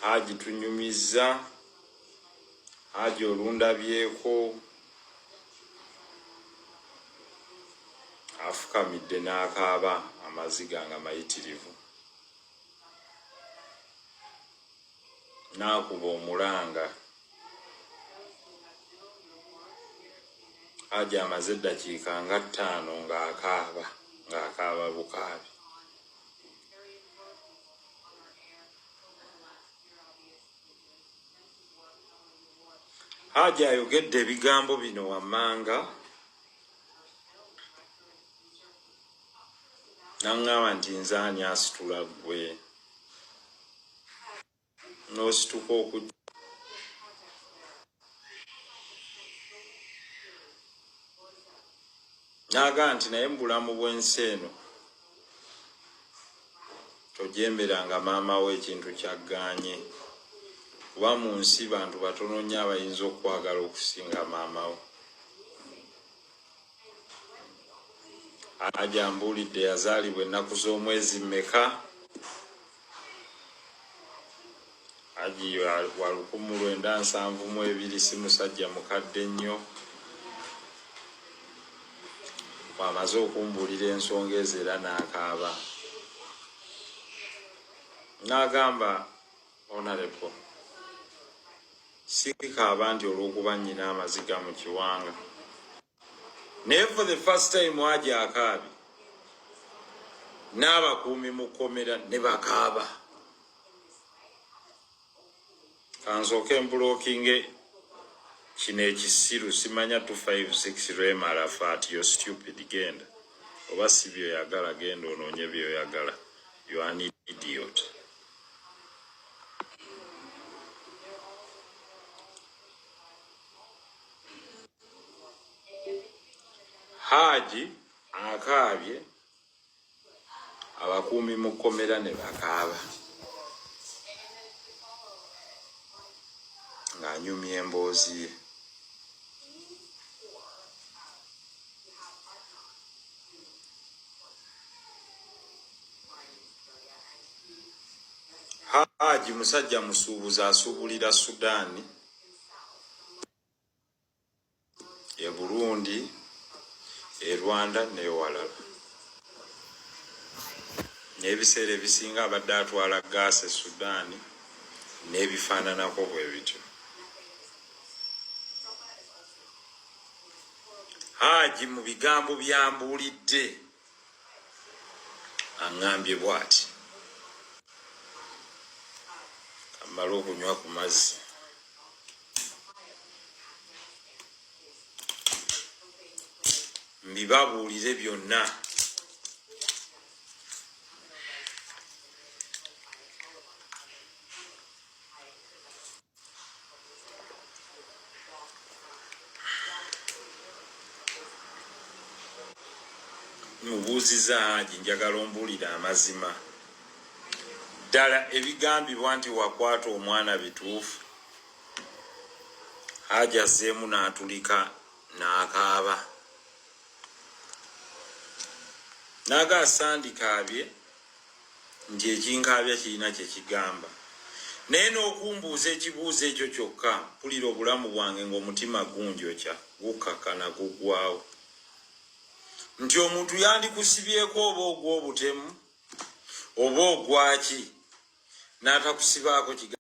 Haji tunyumizza, Haji olundabyeko afukamidde n'akaaba amaziga nga mayitirivu, n'akuba omulanga. Haji amaze eddakiika nga ttaano ng'akaaba, ng'akaaba bukaabi. Haji ayogedde ebigambo bino wammanga n'aŋŋamba nti nze ani asitula ggwe n'osituka okujja n'agaa nti naye mu bulamu bw'ensi eno tojemberanga maama wo ekintu kyaggaanye kuba mu nsi bantu batono nnyo abayinza okukwagala okusinga maama wo. Haji ambuulidde yazaalibwa ennaku z'omwezi mmeka? Haji wa 1972, si musajja mukadde nnyo. Bw'amaze okumbuulira ensonga ezo era n'akaaba n'agamba Honorable sikaaba nti olw'okuba nnyina amaziga mu kiwanga naye for the first time Haji akaabye n'abakuumi mu kkomera ne bakaaba. Kansooke mbulokinge kino ekisiru simanya 256 Rema Arafat, yo stupid, genda oba si byoyagala genda onoonye byoyagala, you are an idiot. Haji akaabye abakuumi mu kkomera ne bakaaba ng'anyumya emboozi ye. Haji musajja musuubuzi asuubulira Sudan, e Burundi, e Rwanda n'ewalala. N'ebiseera ebisinga abadde atwala gaasi e Sudan n'ebifaananako bwe bityo. Haji mu bigambo byambuulidde aŋŋambye bw'ati, kamale okunywa ku mazzi. Mbibabuulire byonna. Mubuuziza Haji, njagala ombuulire amazima. Ddala ebigambibwa nti wakwata omwana bituufu? Haji azzeemu n'atulika n'akaaba. N'aga sandikaabye nti ekinkaabya kirina kye kigamba. Naye n'okumbuuza ekibuuzo ekyo kyokka mpulira obulamu bwange ng'omutima gunjokya, gukkakkana guggwaawo. Nti omuntu yandikusibyeko oba ogw'obutemu oba ogwaki n'atakusibaako kigambo.